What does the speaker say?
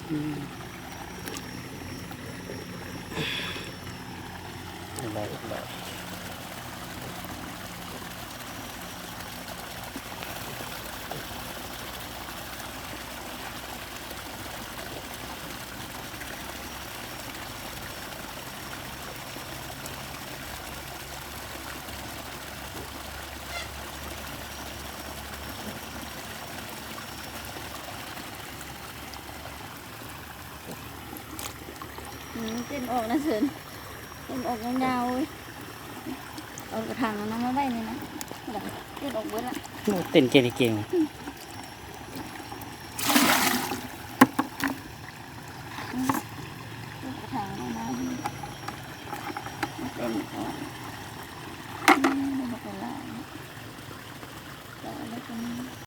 ອືມ ໄດ້ ໄດ້. ອືມ ເຕັ້ນອອກນະເຊີນ ເຕັ້ນອອກຍາວໆເວີຍ. ເອົາກະຖາງອັນນັ້ນມາໄວ້ນີ້ນະ ເຕັ້ນອອກເບິດລະ. ໂອ້ ເຕັ້ນເກັ່ງເກັ່ງ. ອືມ ອືມ ເອົາກະຖາງອັນນັ້ນມາ ເຕັ້ນອອກ ອືມ ມັນບໍ່ເປັນລາວ ແຕ່ວ່າມັນກໍມີ